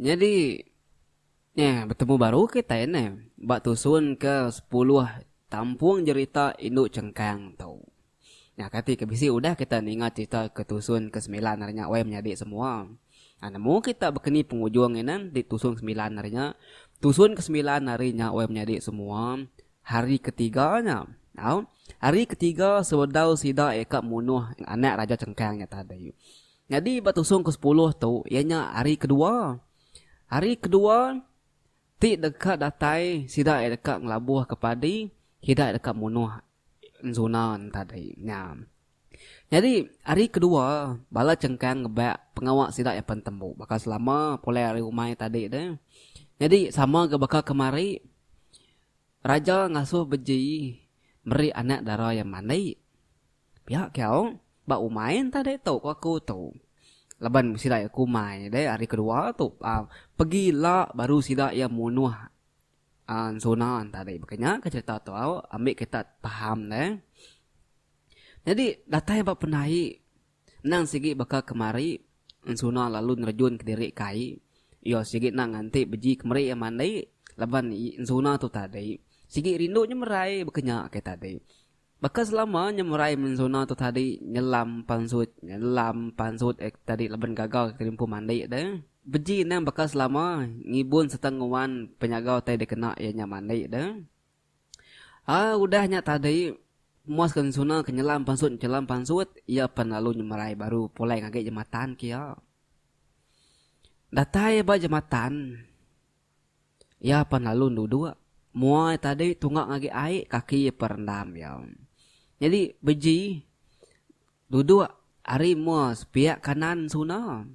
Nyadi nya betemu baru kitai neh ba tusun ke sepuluh tampung jerita indu chengkang tu. Nya kati ke bisi udah kita ninga cerita ke tusun ke semilan ari nya wai menyadi semua. Ha nemu kita bekeni pengujung iya neh ti tusun semilan ari nya. Tusun ke semilan ari nya wai menyadi semua hari ketiga nya. Au hari ketiga sebedau sida iya ka munuh anak raja chengkang nya tadi. Nyadi ba tusung ke sepuluh tu iya nya hari kedua. Hari kedua ti deka datai sida iya deka ngelabuhka padi, sida iya deka munuh enzuna ne tadi nya. Nyadi hari kedua bala chengkang ngebak pengawa sida iya pen tembu baka selama pulai ari umai tadi deh. Nyadi sama ga baka kemari raja ngasuh beji meri anak dara iya mandi. Pia ke au, ba umai enta deh tu ku aku tu. Laban sida iya ke umai deh hari kedua tu uhh pegi ila baru sida iya munuh uhh ensuna enta deh. Baka nya ke cherita tu au ambi kita faham deh. Nyadi datai ba penai endang sigi baka kemari ensuna lalu nerejun kediri ke ai. Iya sigi enda nganti beji kemeri iya mandi laban ensuna tu tadi sigi rindu nyemerai baka nya ke tadi. Baka selama nyemerai menzuna tu tadi nyelam pansut nyelam pansut eh tadi laban gaga ke empu mandi deh. Beji endang baka selama ngibun serta nguan penyaga utai dikena iya nya mandi deh. Aa udah nya tadi muas ke ensuna ke nyelam pansut nyelam pansut iya pen lalu nyemerai baru pulai ngagai jematan ke iya. Datai ba jematan. Iya pan lalu duduk. Mua iya tadi tunga ngagai ai, kaki iya pan rendam iya. Nyadi Beji duduk ari mua sepiak kanan suna.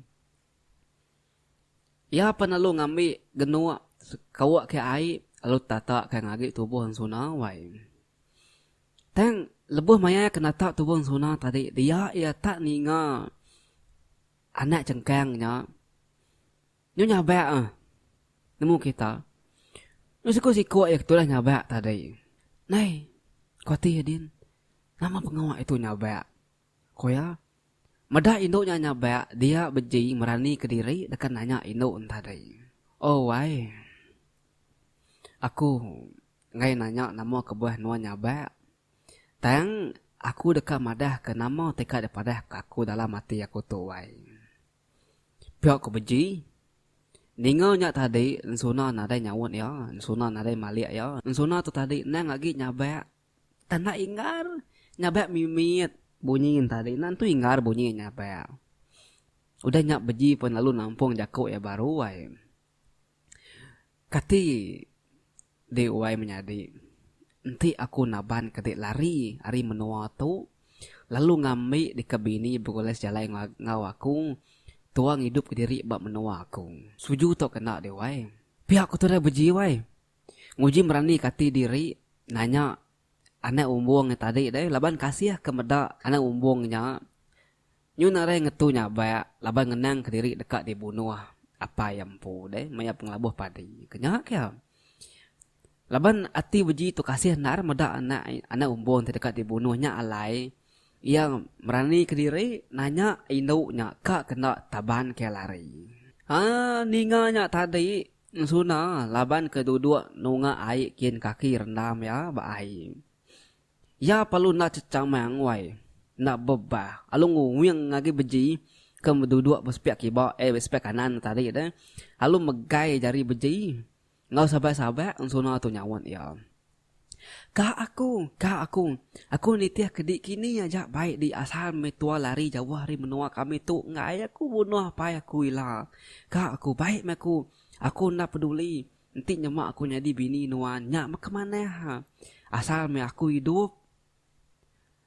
Iya pan lalu ngambi genuk kauk ke ai lalu tata ke ngagai tubuh suna wai. Tang lebuh maya iya ke nata tubuh suna tadi dia iya tak ninga anak chengkang nya. Nyu nyabak ah. Nemu kita. Nyu siku-siku iya ketulah nyabak tadi. Nai, ku ati iya din. Nama pengawa itu nyabak? Ku iya. Meda indu nya nyabak, dia beji merani kediri deka nanya indu ne tadi. Oh wai. Aku enggai nanya nama kebuah nuan nyabak. Tang aku deka madahka nama ti ka dipadahka aku dalam ati aku tu wai. Pia ku Beji. Ninga nya tadi Ensuna nadai nyaut iya, Ensuna nadai malik iya. Ensuna tu tadi endang agi nyabak tanda inggar, nyabak mimit bunyi ne tadi enda nentu inggar bunyi nyabak. Udah nya Beji pun lalu nampung jaku iya baru ai. Kati Di wai menyadi, enti aku naban ke ti lari ari menua tu lalu ngambi deka bini begulai sejalai enggau aku, tua ngidup kediri ba menua aku. Setuju tauka enda di wai? Pia ku tudah beji wai. Nguji merani ke ati diri nanya anak umbung nya tadi deh laban kasih ke meda anak umbung nya Nyu narai ngetu nyabak laban ngenang kediri deka dibunuh apai iya empu deh maya pengelabuh padi. Ke nya ke iya. Laban ati beji tu kasih endar meda anak anak umbung ti deka dibunuh nya alai iya merani kediri nanya indu nya ka kena taban ke lari. Haa ninga nya tadi ensuna laban ke duduk nunga ai kin kaki rendam iya ba ai. Iya perlu enda chechamang wai, enda bebah alu nguing agi beji ke beduduk ba sepiak kiba eh ba sepiak kanan tadi deh alu megai jari beji enggau sabak-sabak ensuna tu nyaut iya. Ka aku, ka aku, aku nitih ke di kini aja bai di asal meh tua lari jauh ari menua kami tu enggai aku bunuh apai aku ila. Ka aku bai meh aku, aku enda peduli Enti nyema aku nyadi bini nuan nya meh ke manah. Asal meh aku idup.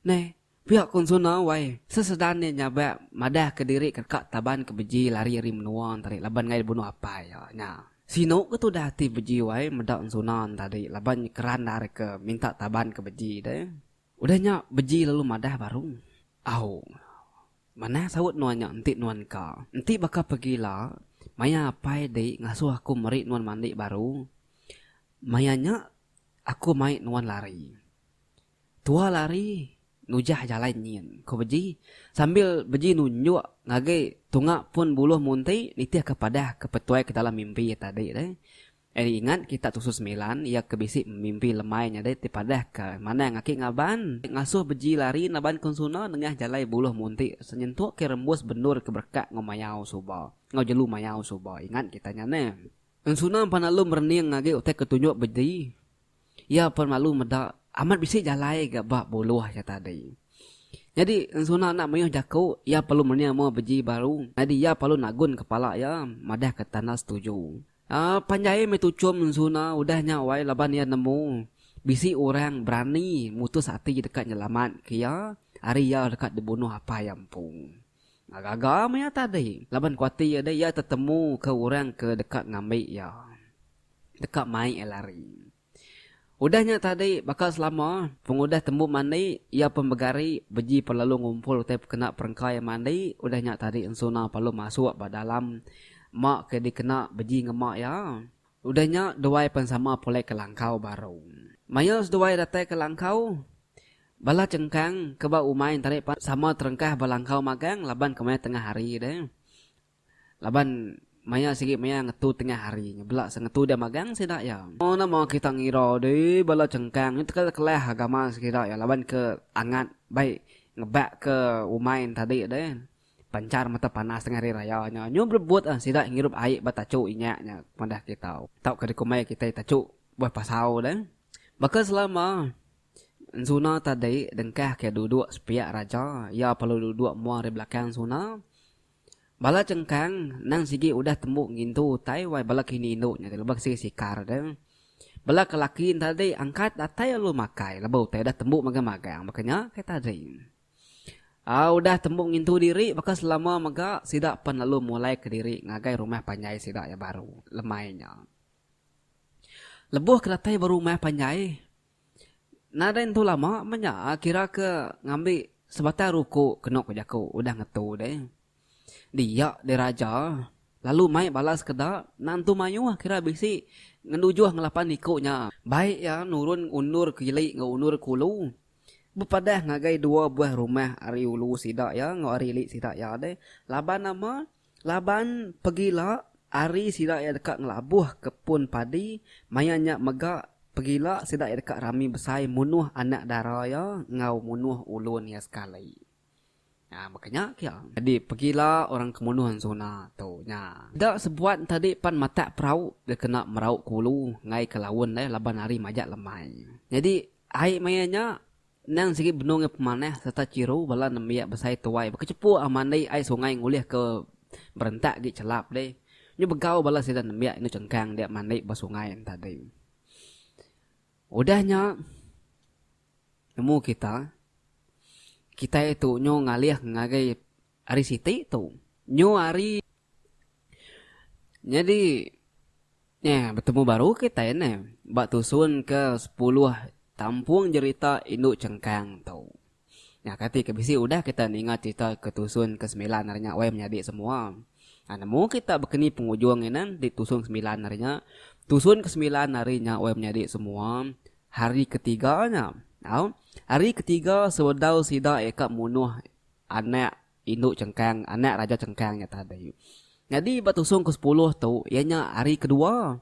Neh, pia ku Ensuna wai. Sesedan iya nyabak madah ke diri ke deka taban ke beji lari ari menua ntadi laban enggai dibunuh apai iya nya. Sinu ke tudah ati beji wai meda Ensuna ntadi laban keran endar ke minta taban ke beji deh. Udah nya beji lalu madah baru. Au. Manah saut nuan nya enti nuan ka. Enti baka pegila, maya apai di ngasuh aku meri nuan mandi baru, maya nya aku mai nuan lari. Tua lari, nujah jalai nyin, ku Beji sambil Beji nunjuk ngagai tunga pun buluh munti nitihka padah ke petuai ke dalam mimpi iya tadi deh. Eri ingat kita tusu semilan iya ke bisi mimpi lemai nya deh ti padah ke manang aki ngaban ngasuh Beji lari naban Kensuna nengah jalai buluh munti senyentuk ke rembus bendur ke berekak enggau mayau suba enggau jelu mayau suba ingat kita nya neh. Ensuna pan lalu merening agi utai ke tunjuk Beji. Iya pan lalu meda amat bisi jalai ga ba buluh iya tadi. Nyadi Ensuna enda mayuh jaku, iya perlu merening mua Beji baru. Nyadi iya perlu nagun kepala iya madahka tanda setuju. Aaa panjai meh tuchum Ensuna udah nya wai laban iya nemu bisi orang berani mutus ati deka nyelamatka iya ari iya deka dibunuh apai iya empu. Gaga meh iya tadi laban ku ati iya deh iya tetemu ke orang ke deka ngambi iya. Deka mai iya lari. Udah nya tadi baka selama pengudah tembu mandi iya pen begari beji pen lalu ngumpul utai kena perengka iya mandi udah nya tadi ensuna perlu masuk ba dalam ma ke dikena beji ngema iya. Udah nya duai pen sama pulai ke langkau baru. Maya seduai datai ke langkau bala chengkang ke ba umai enti pan sama terengkah ba langkau magang laban ke maya tengah hari deh. Laban maya sigi maya ngetu tengah hari nya bela sengetu dia magang sida iya. Oh nama kita ngira deh bala chengkang nya teka kelah agama sida iya laban ke angat bai ngebak ke umai ne tadi deh. Panchar mata panas tengah hari raya nya nyu berebut ah sida ngirup ai ba tachu inya nya madah kita. Tauka dikumbai kitai tachu buah pasau deh. Baka selama Ensuna tadi dengkah ke duduk sepiak raja iya perlu duduk mua ari belakang Ensuna. Bala chengkang endang sigi udah tembu ngintu utai wai bala ke ini indu nya lebuh sigi sikar deh. Bala ke laki enti tadi angkat datai lalu makai lebuh utai udah tembu magang-magang baka nya kai tadi. Aa udah tembu ngintu diri baka selama mega sida pen lalu mulai kediri ngagai rumah panjai sida iya baru lemai nya. Lebuh ke datai ba rumah panjai Nadai entu lama meh nya kira ke ngambi sebatang ruku kenu ku jaku udah ngetu deh. Dia deh raja lalu mai bala sekeda enda entu mayuh kira bisi ngenujuh ngelapan iku nya. Baik iya nurun undur ke ili enggau undur ke ulu bepadah ngagai dua buah rumah ari ulu sida iya enggau ari ili sida iya deh laban nama Laban pegila hari sida iya deka ngelabuh ke pun padi, maya nya mega pegila sida iya deka rami besai munuh anak dara iya enggau munuh ulun iya sekali. Nya baka nya kia. Nyadi pegila orang ke munuh ensuna tu nya. Sida sebuat tadi pan matak perau dikena merau ke ulu enggai ke laun deh laban hari majak lemai. Nyadi ai maya nya Endang sigi benung iya pemanah sereta chiru bala nembiak besai tuai bekechepu ah mandi ai sungai ngulih ke berentak agi chelap deh. Nyu begau bala sida nembiak indu chengkang dia mandi ba sungai enti tadi. Udah nya nemu kita, kitai tu nyu ngalih ngagai hari siti tu. Nyu hari nyadi. Nya, betemu baru kitai neh ba tusun ke sepuluh tampung jerita indu chengkang tu. Nya kati ke bisi udah kita ninga cerita ke tusun ke semilan ari nya wai menyadi semua. Ha nemu kita bekeni pengujung iya neh ti tusun semilan ari nya. Tusun ke semilan ari nya wai menyadi semua hari ketiga nya. Au, hari ketiga sebedau sida iya ka munuh anak Indu chengkang, anak raja chengkang nya tadi. Nyadi ba tusung ke sepuluh tu iya nya hari kedua.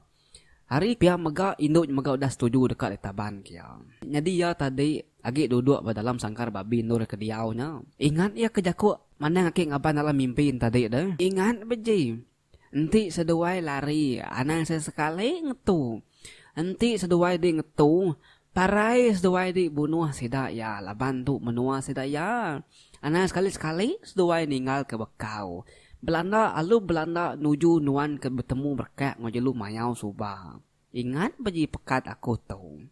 Hari pia mega indu nya mega udah setuju deka ditaban ke iya. Nyadi iya tadi agi duduk ba dalam sangkar babi endur ke diau nya. Ingat iya ke jaku manang aki ngaban dalam mimpi ne tadi deh. Ingat beji. Enti seduai lari, anang sesekali ngetu. Enti seduai di ngetu, parai seduai di bunuh sida iya laban tu menua sida iya. Anang sekali-sekali seduai ninggalka bekau. Belanda alu belanda nuju nuan ke betemu berekak enggau jelu mayau suba. Ingat beji pekat aku tu.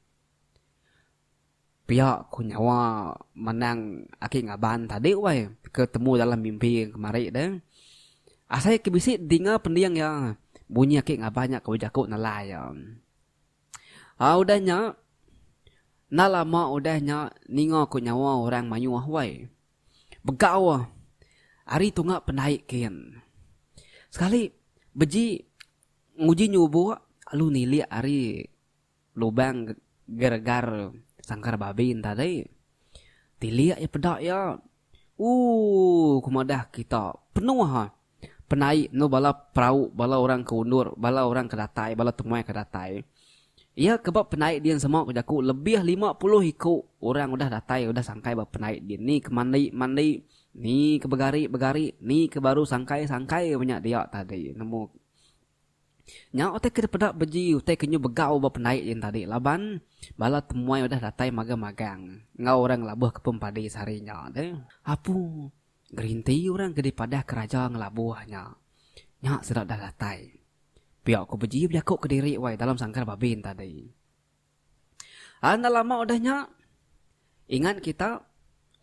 Pia ku nyawa menang aki ngaban tadi wai ke temu dalam mimpi kemari deh. Asai ke bisi dinga pending iya bunyi aki ngaban nya ke bejaku nelai iya. Aa udah nya enda lama udah nya ninga ku nyawa orang mayuh wai. Begau ari tunga pendai kin. Sekali beji nguji nyubuk lalu nilik ari Lubang geregar sangkar babi enta tadi. Tilik iya peda iya. Ooh ku madah kita penuh ha penaik endur bala perau bala orang ke undur bala orang ke datai bala temuai ke datai. Iya ke ba penaik din sema ku jaku lebih 50 iku orang udah datai udah sangkai ba penaik din ni ke mandi mandi ni ke begari begari ni ke baru sangkai sangkai menya dia tadi nemu. Nya utai ke dipeda beji utai ke nyu begau ba penai din tadi laban bala temuai udah datai magang-magang enggau orang ngelabuh ke pun padi sehari nya deh. Apu, gerinti orang ke dipadah ke raja ngelabuh nya. Nya sida udah datai. Pia ku beji bejaku kediri wai dalam sangkar babi ne tadi. Enda lama udah nya, ingat kita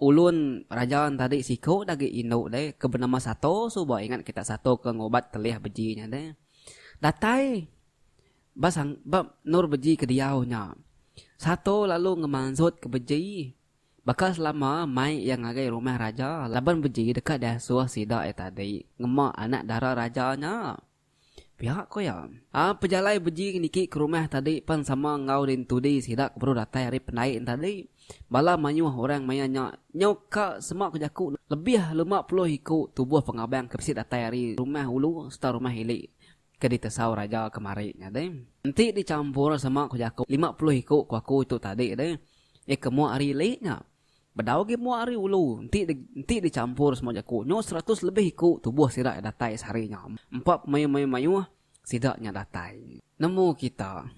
ulun raja tadi siku da agi indu deh ke benama Sato suba ingat kita Sato ke ngubat telih beji nya deh. Datai ba sang ba endur beji ke diau nya. Sato lalu ngemansut ke beji baka selama mai iya ngagai rumah raja laban beji deka diasuh sida iya tadi ngema anak dara raja nya. Pia ku iya. A Pejalai beji niki ke rumah tadi pan sama enggau dintudi sida ke baru datai ari pendai tadi. Bala mayuh orang maya nya nyau ka sema ku jaku lebih 50 iku tubuh pengabang ke bisi datai ari rumah ulu sereta rumah ili ke ditesau raja kemari nya deh. Enti dichampur sema ku jaku 50 iku ku aku tu tadi deh iya ke mua ari ili nya. Bedau agi mua ari ulu enti enti dichampur semua jaku nyu seratus lebih iku tubuh sida datai sehari nya. Empa pemayuh-mayuh mayuh sida nya datai. Nemu kita.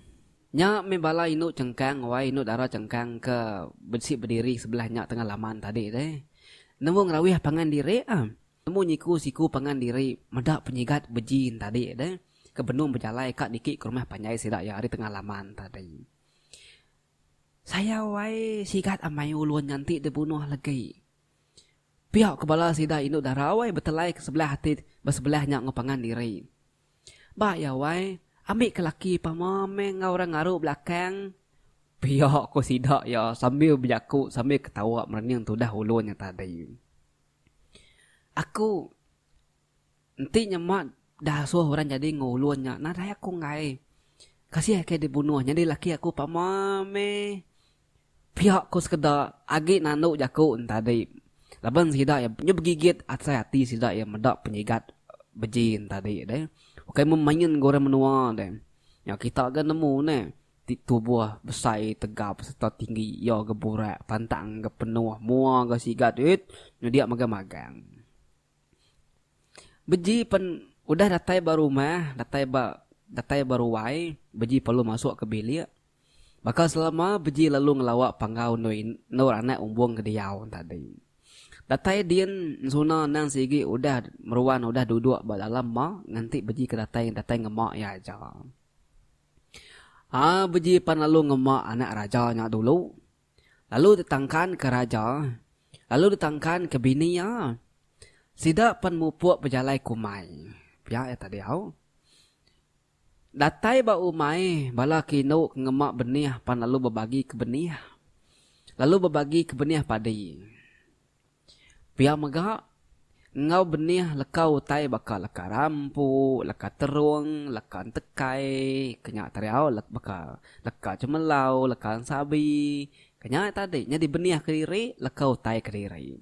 Nya meh bala indu chengkang wai indu dara chengkang ke bisi bediri sebelah nya tengah laman tadi deh. Nemu ngerawih pangan diri ah. Nemu nyiku siku pangan diri meda penyigat beji tadi deh ke benung bejalai ka niki ke rumah panjai sida iya ari tengah laman tadi. Sayau ai sigat amai ulun nya enti dibunuh legi. Pia ke bala sida indu dara wai betelai ke sebelah ati besebelah nya enggau pangan diri. Ba iya wai, ambi ke laki pama meh enggau orang ngaru belakang. Pia ko sida iya sambil bejaku sambil ketawa merening tudah ulun nya tadi. Aku. Enti nyema dah asuh orang jadi enggau ulun nya nadai aku enggai. Kasih ake dibunuh nyadi laki aku pama meh. Pia ku sekeda agi nandu jaku ne tadi laban sida iya nyu begigit asai ati sida iya meda penyigat beji ne tadi deh. Ukai memain enggau orang menua deh. Nya kita ga nemu neh ti tubuh besai tegap sereta tinggi iya ga burak pantang ga penuh mua ga sigat it nyu dia magang-magang. Beji pen udah datai ba rumah, datai ba datai ba ruai, Beji perlu masuk ke bilik. Baka selama Beji lalu ngelawa panggau endur endur anak umbung ke diau tadi. Datai din Ensuna endang sigi udah meruan udah duduk ba dalam ma nganti Beji ke datai datai ngema iya aja. Haa Beji pan lalu ngema anak raja nya dulu. Lalu ditangkanka raja, lalu ditangkanka bini iya. Sida pan mupuk bejalai ke umai. Pia iya tadi au. Datai ba umai, bala ke indu ke ngema benih pan lalu bebagi ke benih. Lalu bebagi ke benih padi. Pia mega, enggau benih leka utai baka leka rampu, leka terung, leka entekai, ke nya tadi au baka leka chemelau, leka ensabi, ke nya tadi nyadi benih kediri leka utai kediri.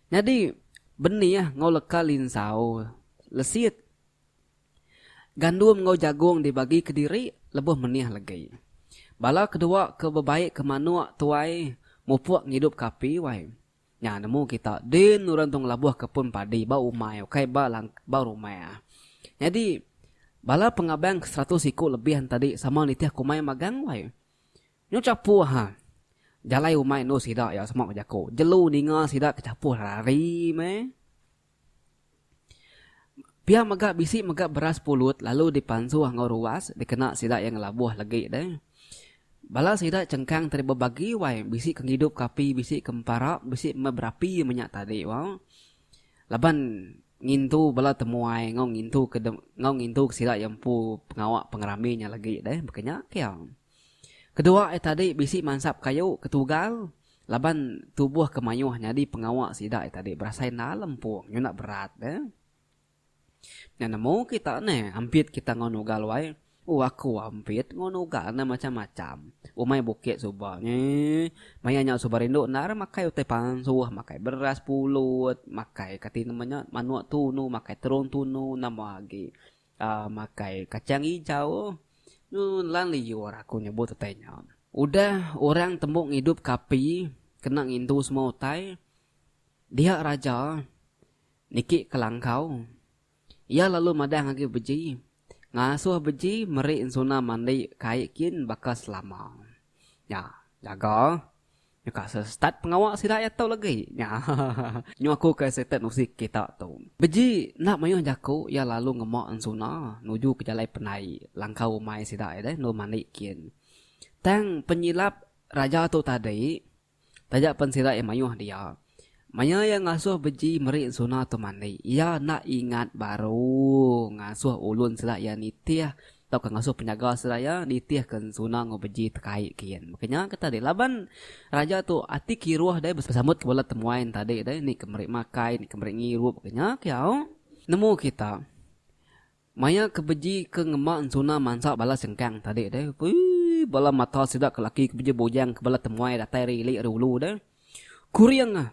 Nyadi benih enggau leka linsau lesit. Gandum enggau jagung dibagi kediri lebuh menih legi. Bala kedua ke bebaik ke manuk tuai mupuk ngidup ke api wai. Nya nemu kita din orang tu ngelabuh ke pun padi ba umai ukai ba ba rumah. Nyadi bala pengabang ke seratus iku lebih tadi sama nitih ke umai magang wai. Nyu chapuh ha. Jalai umai endur sida iya sama bejaku. Jelu ninga sida ke chapuh rari meh. Pia mega bisi mega beras pulut lalu dipansuh enggau ruas dikena sida iya ngelabuh legi deh. Bala sida chengkang tadi bebagi wai bisi ke ngidup ke api bisi ke empara bisi meh berapi menya tadi wau. Laban ngintu bala temuai enggau ngintu ke enggau ngintu ke sida iya empu pengawa pengerami nya legi deh baka nya ke iya. Kedua iya tadi bisi mansap kayu ketugal Laban tubuh ke mayuh nyadi pengawa sida tadi berasai enda lempung nyuna berat deh. Nya nemu kita neh ampit kita enggau nugal wai. Oh aku ampit enggau nugal enda macam-macam. Umai bukit suba nyi. Maya nya suba rindu endar makai utai pansuh, makai beras pulut, makai kati nama nya manuk tunu, makai terung tunu nama agi uhh makai kacang ijau. Nyu nelan liur aku nyebut utai nya. Udah orang tembu ngidup ke api kena ngintu semua utai, dia raja niki ke langkau. Iya lalu madah ngagai Beji, ngasuh Beji meri ensuna mandi kai kin baka selama. Nya, jaga. Nyuka start pengawa sida iya tu lagi. Nya. Nyu aku ke excited nusi kita tu. Beji enda mayuh jaku iya lalu ngema ensuna nuju ke jalai pendai langkau umai sida iya deh endur mandi kin. Tang penyilap raja tu tadi Taja pen sida iya mayuh dia. Maya iya ngasuh Beji meri ensuna tu mandi, iya enda ingat baru ngasuh ulun sida iya nitih tauka ngasuh penyaga sida iya nitihka ensuna enggau Beji tekai kin. Baka nya ke tadi laban raja tu ati kiruh deh besambut ke bala temuai ne tadi deh ni ke meri makai ni ke meri ngirup baka nya ke au. Nemu kita. Maya ke beji ke ngema ensuna mansa bala sengkang tadi deh. Uii bala mata sida ke laki ke beji bujang ke bala temuai datai ari ili ari ulu deh. Kuring ah.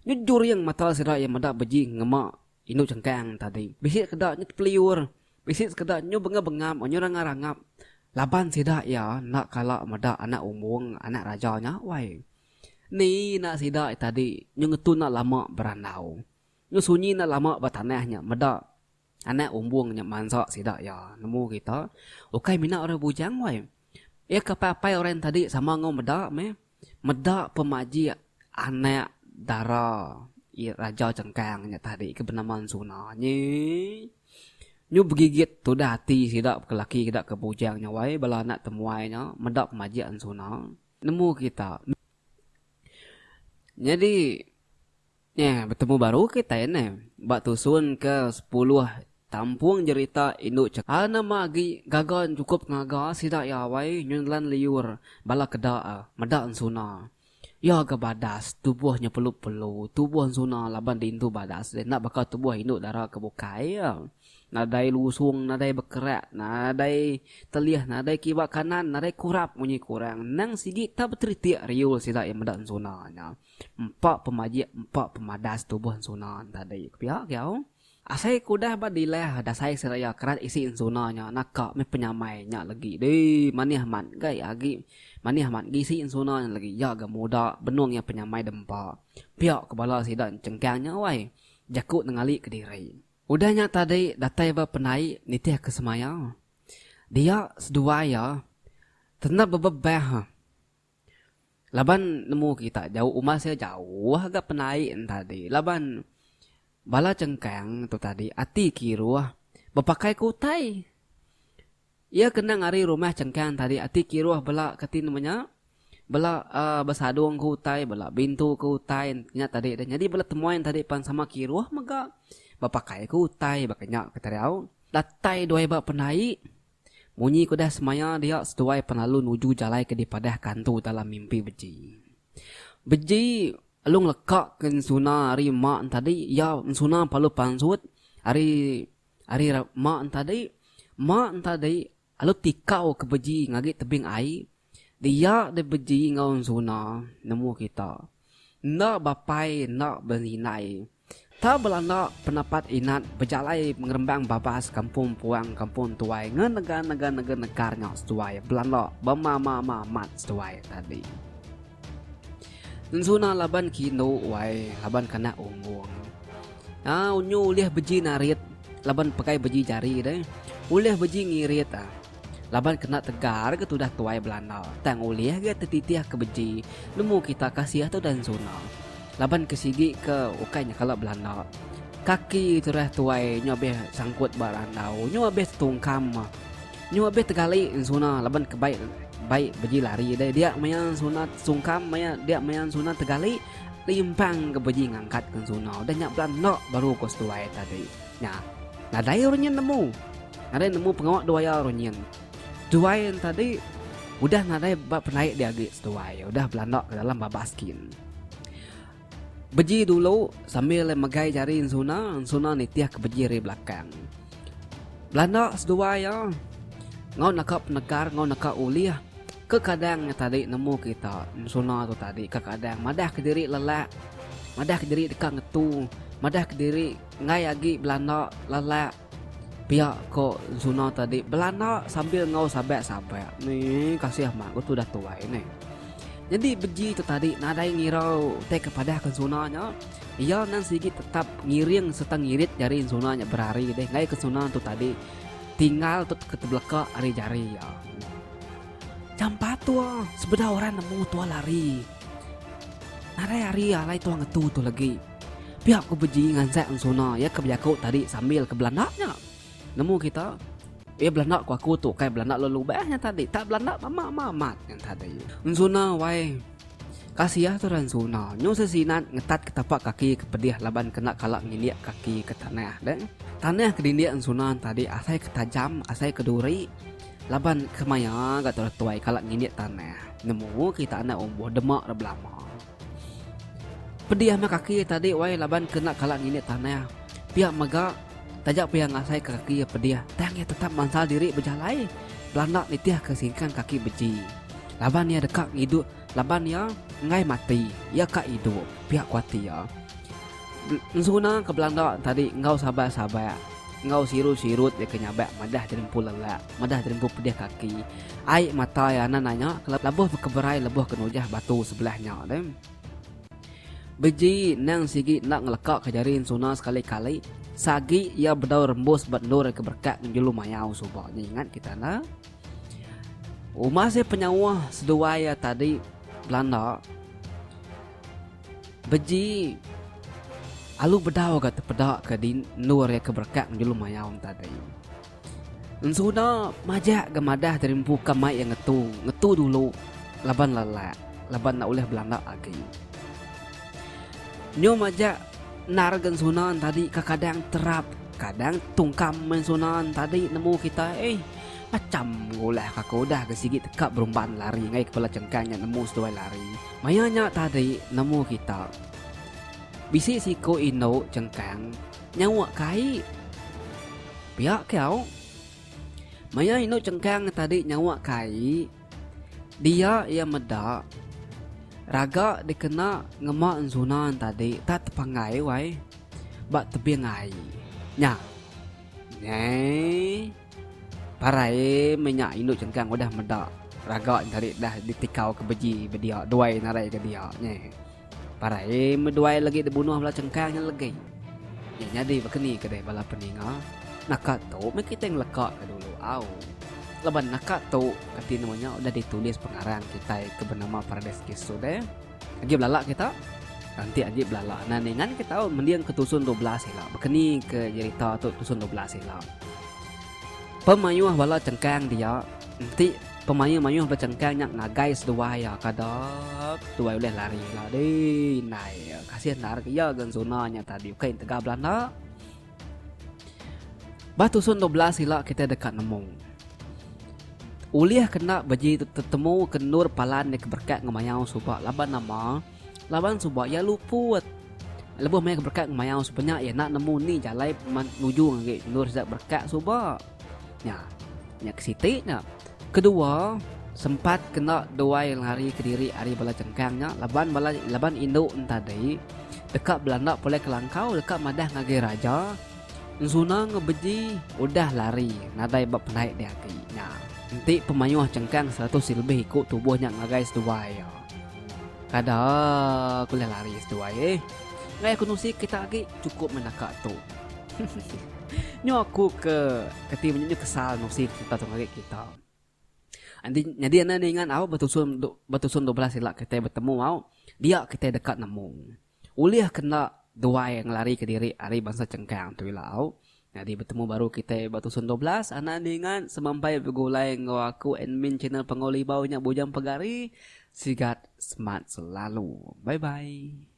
Nyu juring mata sida iya meda beji ngema indu sengkang tadi. Bisi sekeda nyu tepeliur, bisi sekeda nyu bengap-bengap nyu rangap-rangap laban sida iya enda kala meda anak umbung anak raja nya wai. Ni enda sida tadi nyu ngetu enda lama berandau. Nyu sunyi enda lama ba tanah nya meda Anak umbung nya mansa sida iya nemu kita ukai mina orang bujang wai. Iya ke apai-apai orang tadi sama enggau meda meh. Meda pemajik anak dara Raja Chengkang nya tadi ke benama Ensuna nyi. Nyu begigit tudah ati sida ke laki sida ke bujang nya wai bala anak temuai nya meda pemajik Ensuna. Nemu kita. Nyadi. Nya, betemu baru kitai neh ba tusun ke sepuluh tampung jerita indu chekal nama agi gaga chukup ngaga sida iya wai nyu nelan liur bala keda meda ensuna. Iya ga badas tubuh nya pelu pelu tubuh ensuna laban diintu badas deh enda baka tubuh indu dara ke bukai. Nadai lusung nadai bekerak nadai telih nadai kiba kanan nadai kurap munyi kurang nang sigi tak beteritik riul sida iya meda ensuna nya. Empa pemajik empa pemadas tubuh ensuna tadi ku pia kiau. Asai ke udah ba dilah dasai seraya kerat isi ensuna nya naka meh penyamai nya legi deh manih amat gai agi manih amat gi isi ensuna nya legi iya ga muda benung iya penyamai dempa. Pia ku bala sida chengkang nya wai jaku nengali kediri. Udah nya tadi datai ba pendai nitih ke semaya dia seduai iya tenda bebebah. Laban nemu kita jauh umbas sia jauh ga penaik ne tadi laban bala chengkang tu tadi ati kiruh bepakai ke utai. Iya kenang ari rumah chengkang tadi ati kiruh bela kati nama nya bela uhh besadung ke utai bela bintu ke utai nya tadi deh nyadi bala temuai ne tadi pan sama kiruh mega bepakai ke utai baka nya ke tadi au. Datai duai ba penaik. Munyi ke udah semaya dia seduai penlalu nuju jalai ke dipadah ke antu dalam mimpi Beji. Beji lalu ngeleka ke ensuna ari ma entadi iya ensuna parlu pansut ari ari ma entadi ma entadi lalu tikau ke Beji ngagi tebing ai dia deh Beji enggau ensuna nemu kita enda bapai enda berindai. Tau belanda penapat inat bejalai ngerembang babas kampung puang kampung tuai ngenega nega nega negar nya seduai belanda bema-ma-ma amat seduai tadi. Ensuna laban kindu wai laban kanak ungung. Aa unyu ulih beji narit laban pegai beji jari deh ulih beji ngirit ah laban kena tegar ga tudah tuai belanda tang ulih ga tetitih ke beji nemu kita kasih tudah ensuna. Laban ke sigi ke ukai nya kala belanda. Kaki terah tuai nyu abih sangkut ba randau nyu abih tetungkam nyu abih tegali ensuna laban ke bai bai beji lari deh dia maya ensuna tesungkam maya dia maya ensuna tegali limpang ke beji ngangkat ke ensuna udah nya belanda baru ko seduai tadi. Nya nadai orang nyin nemu nadai nemu pengawa duaya orang nyin. Seduai tadi udah nadai ba penaik dia agi seduai udah belanda ke dalam babas kin. Beji dulu sambil megai jari ensuna, ensuna nitih ke beji ari belakang. Belanda seduai iya. Enggau naka penegar enggau naka ulih. Kekadang nya tadi nemu kita ensuna tu tadi kekadang madah kediri lelak, madah kediri deka ngetu, madah kediri enggai agi belanda lelak pia ko ensuna tadi belanda sambil enggau sabak-sabak. Ni kasih amat ku tudah tuai neh. Nyadi beji tu tadi nadai ngira utai ke padah ke ensuna nya iya nang sigi tetap ngiring sereta ngirit jari ensuna nya berari deh enggai ke ensuna tu tadi tinggal tu ke tebeleka ari jari iya. Jampat tua sebedau orang nemu tua lari. Nadai hari alai tua ngetu tu legi. Pia ku Beji ngansak ensuna iya ke bejaku tadi sambil ke belanda nya. Nemu kita, iya belanda ku aku tu ukai belanda lelubah nya tadi tak belanda mama amat nya tadi. Ensuna wai. Kasih tu orang ensuna. Nyu sesinat ngetat ke tapak kaki ke pedih laban kena kala ngindik kaki ke tanah deh. Tanah ke dindik ensuna tadi asai ke tajam asai ke duri. Laban kemaya ga tudah tuai kala ngindik tanah, nemu kita anak umbuh dema re belama. Pedih meh kaki tadi wai laban ke enda kala ngindik tanah. Pia mega, taja pia ngasai ke kaki iya pedih, tang iya tetap mansal diri bejalai belanda nitih ke singkang kaki beji. Laban iya deka ngidup laban iya enggai mati, iya ka idup, pia ku ati iya. Ensuna ke belanda tadi enggau sabak-sabak, enggau sirut-sirut iya ke nyabak madah diri empu lelak, madah diri empu pedih kaki. Ai mata iya anan nanya ke lebuh bekeberai lebuh ke nujah batu sebelah nya deh. Beji endang sigi enda ngeleka ke jari ensuna sekali-kali, seagi iya bedau rembus ba endur iya ke berekat ngenjulu mayau suba nya ingat kita enda. Uma seh penyauh seduai iya tadi belanda. Beji alu bedau ga tepeda ke di endur iya ke berekak ngejulu mayau ne tadi. Ensuna majak ga madah diri empu ka mai iya ngetu, ngetu dulu laban lelak, laban enda ulih belanda agi. Nyu majak endar ga ensuna ne tadi kekadang terap, kadang tungkam ensuna ne tadi nemu kitai eih. Macham ngulah ka aku udah ga sigi teka berumban lari ngagai kepala chengkang nya nemu seduai lari. Maya nya tadi nemu kita. Bisi siku indu chengkang nyauk ka ai. Pia ke au. Maya indu chengkang tadi nyauk ka ai, dia iya meda raga dikena ngema ensuna tadi tak tepanggai wai ba tebing ai. Nya. Nyai. Parai meh nya indu chengkang udah meda raga nya tadi dah ditikau ke beji bedia duai narai ke dia nya. Parai meh duai legi dibunuh bala chengkang nya legi. Nya nyadi baka ni ke deh bala peninga. Naka tu meh kitai ngeleka ke dulu au. Laban naka tu kati nemu nya udah ditulis pengarang kitai ke benama Parades Kisu deh. Agi belala kita. Enti agi belala nan ningan kita mending ke tusun 12 ila. Baka ni ke jerita tu tusun 12 ila. Pemayuh bala chengkang dia enti pemayuh mayuh bala chengkang nya ngagai seduai iya kada seduai ulih lari ila dih indai. Kasih endar ke iya ga ensuna nya tadi ukai ntega belanda. Ba tusun 12 ila kitai deka nemu. Ulih kena beji tetemu ke endur palan iya ke berekat enggau mayau suba laban nama? Laban suba iya luput. Lebuh maya ke berekat enggau mayau suba nya iya enda nemu ni jalai nuju ngagai endur sida berekat suba. Nya. Nya ke siti nya. Kedua, sempat kena duai lari kediri ari bala chengkang nya laban bala laban indu entadi deka belanda pulai ke langkau deka madah ngagai raja. Ensuna enggau Beji udah lari nadai ba penaik dia agi nya. Enti pemayuh chengkang 100 lebih iku tubuh nya ngagai seduai iya. Kada ku ulih lari seduai eh. Enggai aku nusi kita agi chukup meh naka tu. Nyu aku ke kati menya nyu kesal nusi cerita tu ngagai kita. Enti nyadi enda ningan au betusun betusun 12 ila kitai betemu au dia kitai deka nemu. Ulih kena duai ngelarika diri ari bansa chengkang tu ila au. Nyadi betemu baru kitai ba tusun 12 anak ningat semampai begulai enggau aku admin channel Panggau Libau nya Bujang Pegari sigat smart selalu. Bye bye.